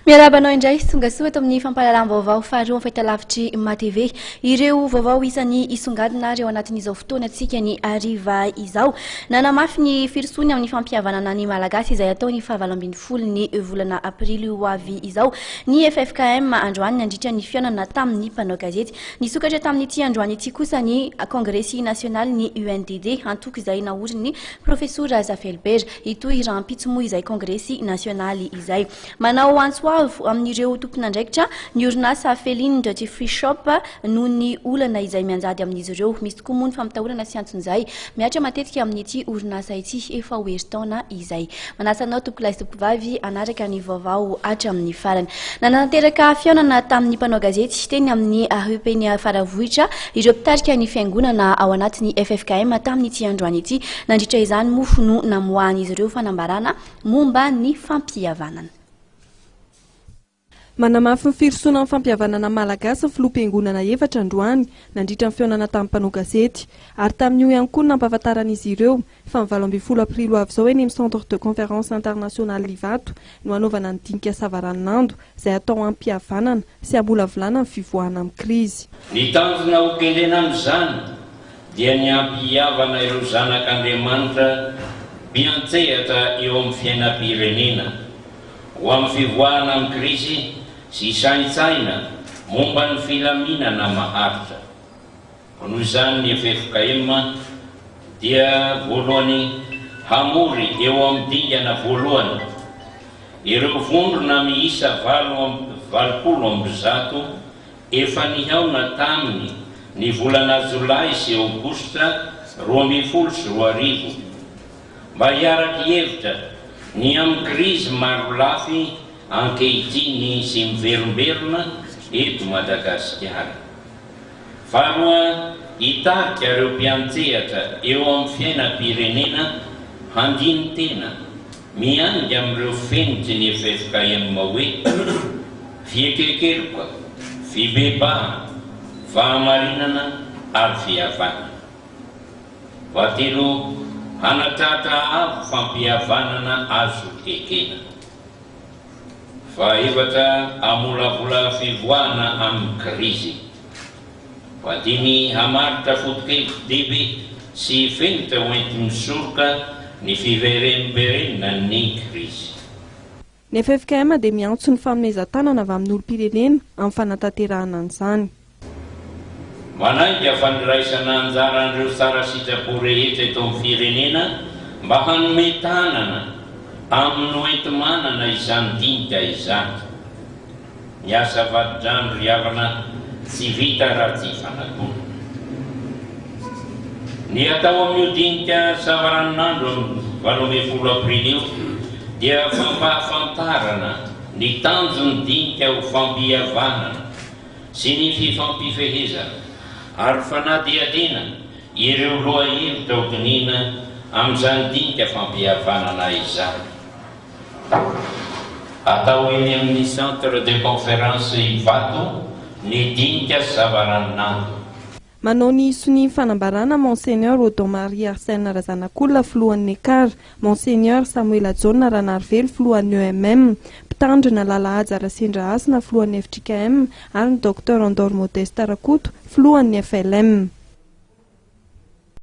Miarahaba anao indray, tonga soa eto amin'ny fampahalalam-baovao faharoa amin'ny fahitalavitry MATV. Ireo vaovao isan'ny hisongadina ary ao anatin'izao fotoanantsika ny hariva izao. Nanamafy ny firosoany amin'ny fampihavanana ny Malagasy izay hatao ny faha 18 ny volana aprily ho avy izao ny ffkm androany nandritra ny fihaonana tamin'ny mpanao gazety. Nisokatra tamin'ity androany ity kosa ny kongresy nasionalin'ny UNDD, antoko izay naorin'ny Profesora Zafialibera. Hitohy rahampitso moa izay kongresy nasionaly izay. Manao antso avo amin'ireo tompon'andraikitra ny orinasa Feline Duty Free Shop noho ny olana izay mianjady amin'izy ireo. Misy tokoa moa ny fampitahorana sy antsonjay mihatra matetika amin'ity orinasa ity efa ho herintaona izay. Manasa anao tompokolahy sy tompokovavy hanaraka ny vaovao hatramin'ny farany. Nanatanteraka fihaonana tamin'ny mpanao gazety teny amin'ny AEP-n'i Faravohitra ireo mpitarika ny fiangonana ao anatin'ny ffkm tamin'ity androany ity. Nandritra izany moa no namoahan'izy ireo fanambarana momba ny fampihavanana. Manamafy ny firosoana amin'ny fampihavanana malagasy ny filoham-piangonana efatra androany nandritra ny fihaonana tamin'ny mpanao gazety. Ary tamin'io ihany koa no nampahafantaran'izy ireo fa ny 18 aprily ho avy izao eny amin'ny Centre de Conférence International Ivato no hanaovana ny dinika savaranonando izay hatao hampihavanana sy hamolavolana ny fivoahana amin'ny krizy. Ny tanjona hokendrena amin'izany dia ny hampihavana ireo zanak'Andriamanitra mpiantsehatra eo amin'ny fiainam-pirenena ho amin'ny fivoahana amin'ny krizy sy hisaintsaina momba ny filaminana maharitra. Koa noho izany ny ffkm dia voalohany hamory eo amin'ny dingana voalohany ireo vondrona miisa 188 efa nihaona taminy ny volana jolay sy aogositra 2012 mba hiara-kihevitra ny amin'ny krizy marolafy ankehitriny sy miverimberina eto Madagasikara. Faharoa, hitarika ireo mpiantsehatra eo amin'ny fiainam-pirenena handini-tena miainga amin'ireo fenitry ny ffkm hoe, fiekekeloka, fibebahana, fahamarinana ary fihavanana. Fahatelo, hanatratra avo fampihavanana azo ekena. Fahaefatra, hamolavola fivoahana amin'ny krizy. Fahadimy, hamaritra foto-kevi-dehibe sy fenitra hoenti-misoroka ny fiverimberenan'ny krizy. Ny ffkm dia miantso ny fanomezan-tanana avy amin'ny olom-pirenena amin'ny fanatanterahana an'izany. Manainga fandraisana anjara an'ireo tsara sitrapo rehetra eto amin'ny firenena mba hanome tanana amin'ny hoenti-manana izany dinika izany. Ny asa vadi-drano ry havana tsy vita raha tsy ifanatona. Ny atao amin'io dinika savaranonandro amin'ny 18 aprily io dia fampahafantarana ny tanjon'ny dinika ho fampihavanana sy ny fifampifehezana ary fanadihadiana ireo lohahevitra hodinihina amin'izany dinika fampihavanana izany. Atao eny amin'ny Centre de Conférence Ivato ny dinika savaranonando. Manao ny sonia fanambarana Monseigneur Odon Marie Arsène Razanakolona filohan'ny Ekar, Monseigneur Samoela Jaona Ranarivelo filohan'ny EMM, Mpitandrina Lalahaja Rasendrahasina filohan'ny fjkm ary ny Docteur Andor Modeste Rakoto filohan'ny FLM.